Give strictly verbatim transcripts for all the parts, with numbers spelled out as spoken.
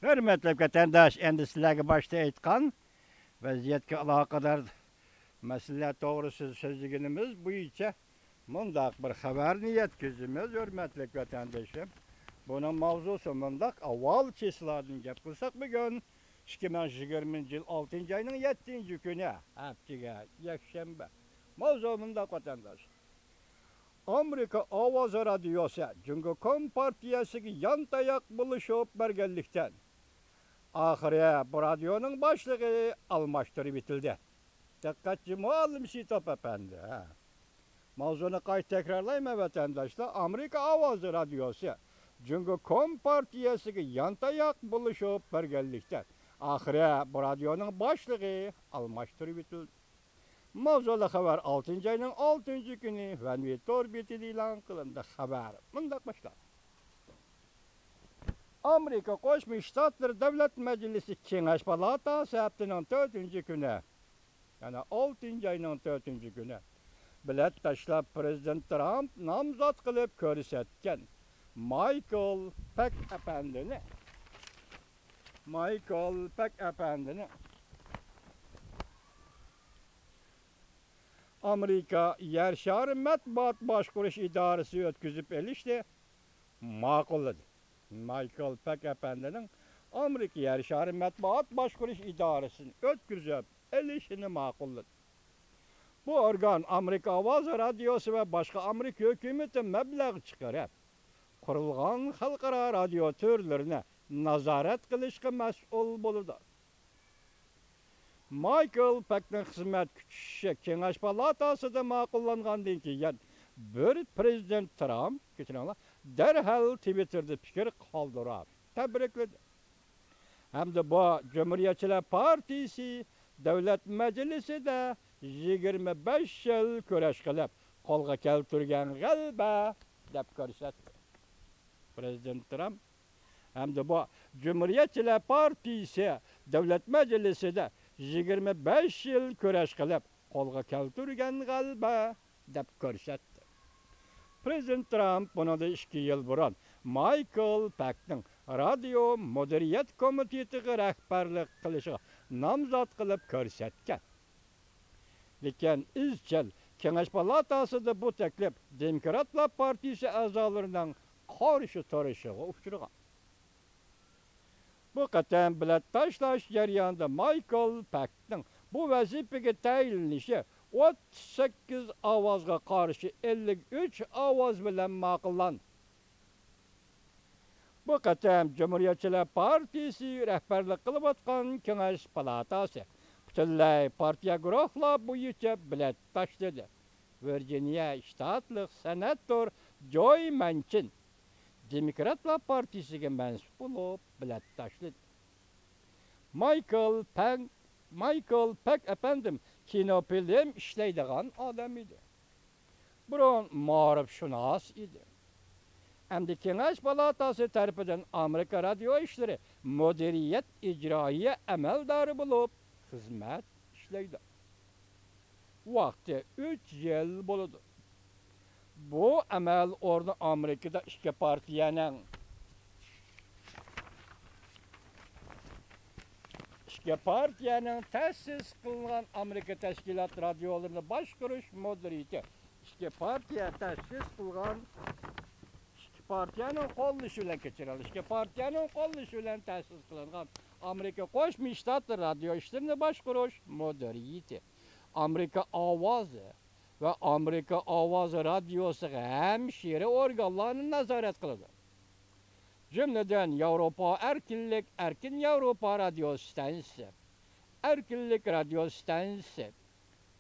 ھۆرمەتلىك ۋەتەنداش، ئەمدى سىلەرگە باشتا ئېيتقان ۋەزىيەتكە ئالاقىدار مەسىلىلەر توغرىسىدا سۆزلىگىنىمىز بويىچە مۇنداق بىر خەۋەرنى يەتكۈزىمىز، ھۆرمەتلىك ۋەتەندىشىم. بۇنىڭ ماۋزۇسى مۇنداق، ئاۋۋال چىسلادىن گەپ قىلساق، بۈگۈن ئىككى مىڭ يىگىرمىنچى يىل ئالتىنچى ئاينىڭ يەتتىنچى كۈنى، ھەپتىگە يەكشەنبە. ماۋزۇ مۇنداق، ۋەتەنداش. ئامېرىكا ئاۋازى رادىيوسى جۇڭگو كومپارتىيەسىگە يانتاياق بولۇشۇپ بەرگەنلىكتىن، ئاخىرى بۇ رادىيونىڭ باشلىقى ئالماشتۇرۇۋېتىلدى. دىققەتچى مۇئەللىم سىتوپ ئەپەندى. ھە. ماۋزۇنى قايتا تەكرارلايمەن، ۋەتەنداشلار. ئامېرىكا ئاۋازى رادىيوسى جۇڭگو كومپارتىيەسىگە يانتاياق بولۇشۇپ بەرگەنلىكتە، ئاخىرى بۇ رادىيونىڭ باشلىقى ئالماشتۇرۇۋېتىلدى. ماۋزۇلۇق خەۋەر ئالتىنچى ئاينىڭ ئالتىنچى كۈنى ۋەنۋى تور بېتىدە ئېلان قىلىندى. خەۋەر مۇنداق باشلانغان. ئامېرىكا قوشما شتاتلىرى دۆلەت مەجلىسى كېڭەش پالاتاسى ھەپتىنىڭ تۆتىنچى كۈنى، يەنى ئالتىنچى ئاينىڭ تۆتىنچى كۈنى بېلەت تاشلاپ، پىرېزىدېنت ترامپ نامزات قىلىپ كۆرسەتكەن مايكل پەك ئەپەندىنى، مايكل پەك ئەپەندىنى ئامېرىكا يەر شارى مەتبۇئات باشقۇرۇش ئىدارىسى ئۆتكۈزۈپ ئېلىشنى ماقۇللىدى. مايكل پەك ئەپەندىنىڭ ئامېرىكا يەر شارى مەتبۇئات باشقۇرۇش ئىدارىسىنى ئۆتكۈزۈپ ئېلىشىنى ماقۇللىدى. بۇ ئورگان ئامېرىكا ئاۋازى رادىيوسى ۋە باشقا ئامېرىكا ھۆكۈمىتى مەبلەغ چىقىرىپ قۇرۇلغان خەلقئارا رادىيو تۈرلىرىنى نازارەت قىلىشقا مەسئۇل بولىدۇ. مايكل پەكنىڭ خىزمەت كۈچىشى كېڭەش پالاتاسىدا ماقۇللانغاندىن كېيىن، بىر پىرېزىدېنت ترامپ، كەچۈرۈڭلار، دەرھال تىۋىتتېردا پىكىر قالدۇرۇپ تەبرىكلىدى. ھەمدە بۇ جۇمھۇرىيەتچىلەر پارتىيىسى دۆلەت مەجلىسىدە يىگىرمە بەش يىل كۈرەش قىلىپ قولغا كەلتۈرگەن غەلىبە دەپ كۆرسەتتى. پىرېزىدېنت ترامپ ھەمدە بۇ جۇمھۇرىيەتچىلەر پارتىيىسى دۆلەت مەجلىسىدە يىگىرمە بەش يىل كۈرەش قىلىپ قولغا كەلتۈرگەن غەلىبە دەپ كۆرسەتتى. پىرېزىدېنت ترامپ بۇنىڭدىن ئىككى يىل بۇرۇن مايكل پەكنىڭ رادىيو مۇدىرىيەت كومىتېتىغا رەھبەرلىك قىلىشىغا نامزات قىلىپ كۆرسەتكەن. لېكىن ئىزچىل كېڭەش پالاتاسىدا بۇ تەكلىپ دېموكراتلار پارتىيىسى ئەزالىرىنىڭ قارشى تۇرۇشىغا ئۇچرىغان. بۇ قېتىم بېلەت تاشلاش جەريانىدا مايكل پەكنىڭ بۇ ۋەزىپىگە تەيىنلىنىشى ئوتتۇز سەككىز ئاۋازغا قارشى ئەللىك ئۈچ ئاۋاز بىلەن ماقۇللاندى. بۇ قېتىم جۇمھۇرىيەتچىلەر پارتىيىسى رەھبەرلىك قىلىۋاتقان كېڭەش پالاتاسى پۈتۈنلەي پارتىيە گۇرۇھلار بويىچە بېلەت تاشلىدى. ۋىرجىنىيە شتاتلىق سېناتور جوي مانچىن دېموكراتلار پارتىيىسىگە مەنسۇپ بولۇپ بېلەت تاشلىدى. مايكل پەك، مايكل پەك ئەپەندىم كىنو فىلىم ئىشلەيدىغان ئادەم ئىدى. بۇرۇن مائارىپشۇناس ئىدى. ئەمدى كېڭەش پالاتاسى تەرىپىدىن ئامېرىكا رادىيو ئىشلىرى مۇدىرىيەت ئىجرائىيە ئەمەلدارى بولۇپ خىزمەت ئىشلەيدۇ. ۋاقتى ئۈچ يىل بولىدۇ. بۇ ئەمەل ئورنى ئامېرىكىدا ئىككى پارتىيەنىڭ، ئىككى پارتىيەنىڭ تەسىس قىلىنغان ئامېرىكا تەشكىلات رادىيولىرىنى باشقۇرۇش مۇدىرىيىتى، ئىككى پارتىيە تەسىس قىلغان، ئىككى پارتىيەنىڭ قوللىشى بىلەن، كەچۈرۈڭلار، ئىككى پارتىيەنىڭ قوللىشى بىلەن تەسىس قىلىنغان ئامېرىكا قوشما شتاتلىرى رادىيو ئىشلىرىنى باشقۇرۇش مۇدىرىيىتى، ئامېرىكا ئاۋازى ۋە ئامېرىكا ئاۋازى رادىيوسىغا ھەمشىرە ئورگانلارنى نازارەت قىلىدۇ. جۈملىدىن، ياۋروپا ئەركىنلىك، ئەركىن ياۋروپا رادىيو ئىستانسىسى، ئەركىنلىك رادىيو ئىستانسىسى،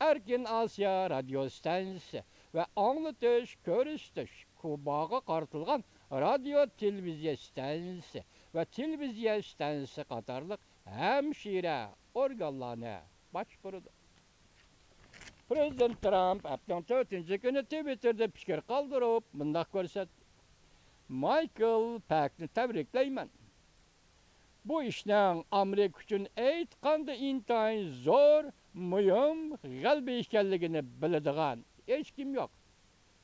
ئەركىن ئاسىيا رادىيو ئىستانسىسى ۋە ئاڭلىتىش، كۆرسىتىش، كۇباغا قارىتىلغان رادىيو تېلېۋىزىيە ئىستانسىسى ۋە تېلېۋىزىيە ئىستانسىسى قاتارلىق ھەمشىرە ئورگانلارنى باشقۇرىدۇ. پىرېزىدېنت ترامپ ھەپتىنىڭ تۆتىنچى كۈنى تىۋىتتېردا پىكىر قالدۇرۇپ، مۇنداق كۆرسەتتى: مايكل پەكنى تەبرىكلەيمەن. بۇ ئىشنىڭ ئامېرىكا ئۈچۈن ئېيتقاندا ئىنتايىن زور، مۇھىم غەلىبە ئىكەنلىكىنى بىلىدىغان ھېچكىم يوق.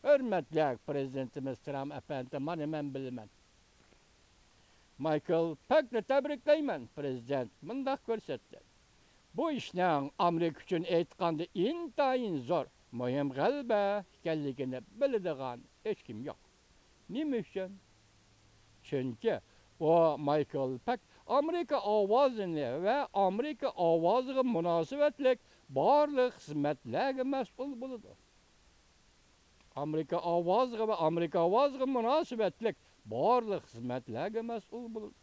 ھۆرمەتلىك پىرېزىدېنتىمىز ترامپ ئەپەندى، مانا مەن بىلىمەن. مايكل پەكنى تەبرىكلەيمەن، پىرېزىدېنت مۇنداق كۆرسەتتى. بۇ ئىشنىڭ ئامېرىكا ئۈچۈن ئېيتقاندا ئىنتايىن زور، مۇھىم غەلىبە ئىكەنلىكىنى بىلىدىغان ھېچكىم يوق. نېمە ئۈچۈن؟ چۈنكى ئۇ، مايكل پەك، ئامېرىكا ئاۋازىنى ۋە ئامېرىكا ئاۋازىغا مۇناسىۋەتلىك بارلىق خىزمەتلەرگە مەسئۇل بولىدۇ. ئامېرىكا ئاۋازىغا ۋە ئامېرىكا ئاۋازىغا مۇناسىۋەتلىك بارلىق خىزمەتلەرگە مەسئۇل بولىدۇ.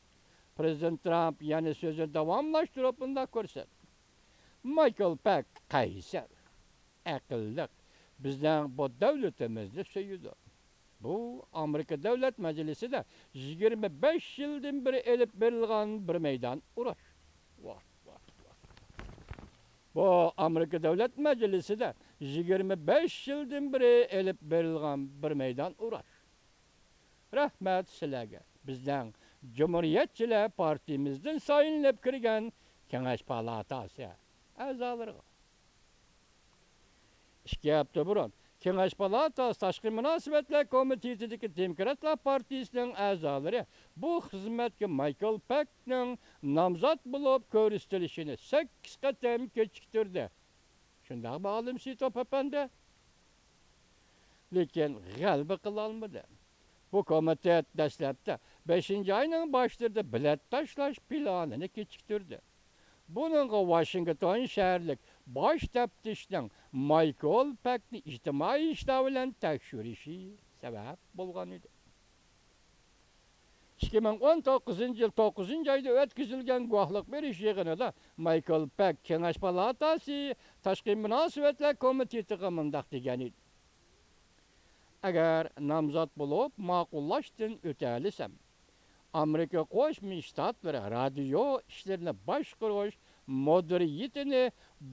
پىرېزىدېنت ترامپ يەنە سۆزىنى داۋاملاشتۇرۇپ مۇنداق كۆرسەتتى. مايكل پەك قەيسەر، ئەقىللىق، بىزنىڭ بۇ دۆلىتىمىزنى سۆيىدۇ. بۇ ئامېرىكا دۆلەت مەجلىسىدە يىگىرمە بەش يىلدىن بېرى ئېلىپ بېرىلغان بىر مەيدان ئۇرۇش. ۋاھ، ۋاھ، ۋاھ. بۇ ئامېرىكا دۆلەت مەجلىسىدە يىگىرمە بەش يىلدىن بېرى ئېلىپ بېرىلغان بىر مەيدان ئۇرۇش. رەھمەت سىلەرگە، بىزنىڭ جۇمھۇرىيەتچىلەر پارتىيىمىزدىن سايلىنىپ كىرگەن كېڭەش پالاتاسى ئەزالىرىغا. ئىككى ھەپتە بۇرۇن، كېڭەش پالاتاسى تاشقى مۇناسىۋەتلەر كومىتېتىدىكى دېموكراتلار پارتىيىسىنىڭ ئەزالىرى بۇ خىزمەتكە مايكل پەكنىڭ نامزات بولۇپ كۆرسىتىلىشىنى سەككىز قېتىم كېچىكتۈردى. شۇنداقمۇ، ئالىم سىتوپ ئەپەندى؟ لېكىن غەلىبە قىلالمىدى. بۇ كومىتېت دەسلەپتە بەشىنچى ئاينىڭ باشلىرىدا بېلەت تاشلاش پىلانىنى كېچىكتۈردى. بۇنىڭغا ۋاشىنگتون شەھەرلىك باش تەپتىشنىڭ مايكل پەكنى ئىجتىمائىي ئىشلار بىلەن تەكشۈرۈشى سەۋەب بولغان ئىدى. ئىككى مىڭ ئون توققۇزىنچى يىل توققۇزىنچى ئايدا ئۆتكۈزۈلگەن گۇۋاھلىق بېرىش يىغىنىدا مايكل پەك كېڭەش پالاتاسى تاشقى مۇناسىۋەتلەر كومىتېتىغا مۇنداق دېگەن ئىدى: ئەگەر نامزات بولۇپ ماقۇللاشتىن ئۆتەلىسەم، ئامېرىكا قوشما شتاتلىرى رادىيو ئىشلىرىنى باشقۇرۇش مۇدىرىيىتىنى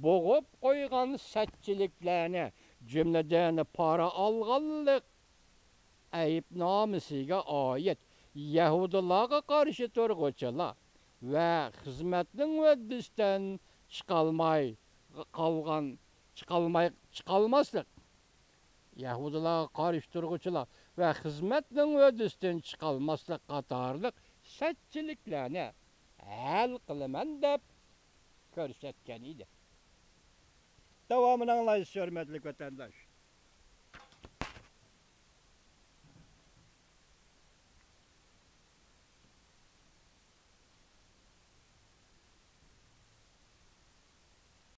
بوغۇپ قويغان سەتچىلىكلەرنى، جۈملىدىن پارا ئالغانلىق ئەيىبنامىسىگە ئائىت يەھۇدىيلارغا قارشى تۇرغۇچىلار ۋە خىزمەتنىڭ ھۆددىسىدىن چىقالماي قالغان، چىقالماي، چىقالماسلىق، يەھۇدىيلارغا قارشى تۇرغۇچىلار ۋە خىزمەتنىڭ ھۆددىسىدىن چىقالماسلىق قاتارلىق سەتچىلىكلەرنى ھەل قىلىمەن دەپ كۆرسەتكەن ئىدى. داۋامىنى ئاڭلايسىز، ھۆرمەتلىك ۋەتەنداش.